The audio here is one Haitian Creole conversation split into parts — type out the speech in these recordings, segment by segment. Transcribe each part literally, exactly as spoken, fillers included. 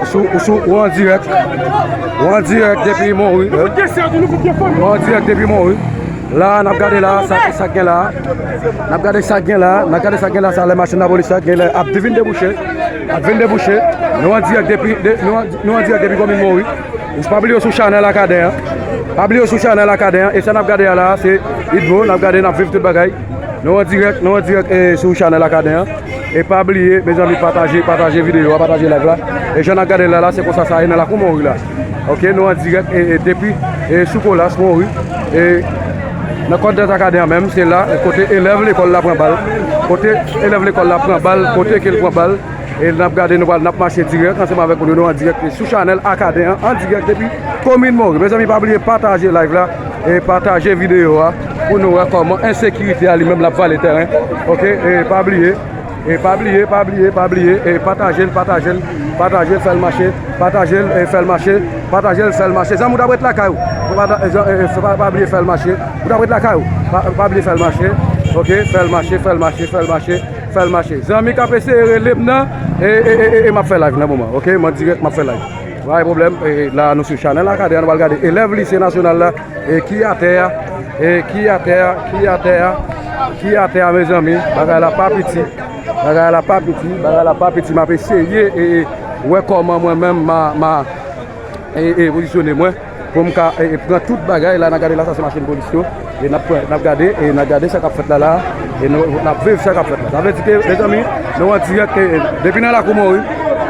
Sou, ou sou, ou an dirèk. Ou an dirèk depi Monri. Ou an dirèk depi Monri. La, n ap gade la, sa, sa k gen la. N ap gade sa k gen la. N ap gade sa k gen la, sa lè machin lapolis la gen lè ap vin debouche. Ap vin debouche. Nou an dirèk depi, de, nou an, nou an dirèk depi komin Monri. Ou pa bliye sou chanèl Akaden an. Pa bliye sou chanèl Akaden an. E sa n ap gade a la, se Idmo. N ap gade, n ap viv tout bagay. Nou an dirèk, nou an dirèk, eh, sou chanèl Akaden an. E pa bliye, mezanmi, pataje, pataje videyo a, pataje live la. E jan n ap gade la, la, se konsa sa ye nan lakou Monri la. Ok, nou an dirèk, e, e, depi, e, sou Kolas Monri. E nan kòdòt Akaden an menm, se la, e, kote elèv lekòl la pran bal. Kote elèv lekòl la pran bal, kote ke l pran bal. E n ap gade, nou pral, n ap mache dirèk ansanm avèk nou, nou an dirèk sou chanèl Akaden an, an dirèk depi komin Monri. Mezanmi, pa bliye pataje live la, e pataje videyo a, pou nou wè kòman ensekirite a li menm l ap vale tèren. Ok, e pa bliye, e pa bliye, pa bliye, pa bliye, e pataje l, pataje l, pataje l, fè l mache, pataje l, e fè l mache, pataje l, fè l mache. Zanmi, w t ap ret lakay ou. Pata-, e, e, e, pa, pa bliye fè l mache. Ou t ap ret lakay ou. Pa, pa bliye fè l mache. Ok, fè l mache, fè l mache, fè l mache. Fè l mache. Zanmi k ap eseye rele m nan, e, e, e, e, e m ap fè live nan moman, ok? M an dirèk, m ap fè live. Pa gen pwoblèm, e, la nou sou chanèl Akaden an, nou pral gade elèv lise nasyonal la, e, ki atè a, e, ki atè a, ki atè a, ki atè a, mezanmi, bagay la pa piti, bagay la pa piti, bagay la pa piti, m ap eseye, e, e, wè kòman mwen menm, ma, ma, e, e, pozisyone mwen. Pou m ka, e, e, pran tout bagay la, n a gade la, sa se machin polis yo. E n ap pran, n ap gade, e n ap gade sa k ap fèt la, la. E nou, n ap viv sa k ap fèt la. Sa vle di ke, mezanmi, nou an dirèk, e, e, depi nan lakou Monri,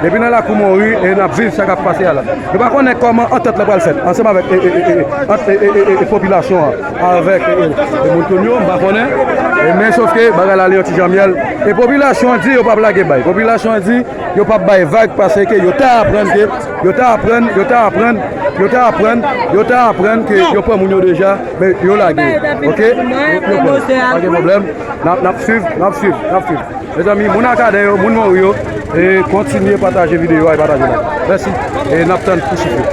depi nan lakou Monri, e n ap viv sa k ap pase a la. Nou pa konnen kòman antant la pral fèt, ansanm avèk, e, e, e, e, ant, e, e, e, e, e, popilasyon an, avèk, e, e, e, moun Tonyo, m pa konnen. E, men sof ke bagay la, li yon ti jan myèl. E popilasyon an di yo p ap lage bay. Popilasyon an di, yo p ap bay vag paske yo ta aprann ke, yo ta aprann, yo ta aprann, yo ta aprann, yo ta aprann ke yo pran moun yo deja, men yo lage yo. Ok? Yo, yo pran. Pa gen pwoblèm. N ap, n ap swiv, n ap swiv, n ap swiv. Mezanmi, moun Akaden yo, moun Monri yo, e kontinye pataje videyo a, e pataje la. Mèsi. E n ap tann pou chif yo.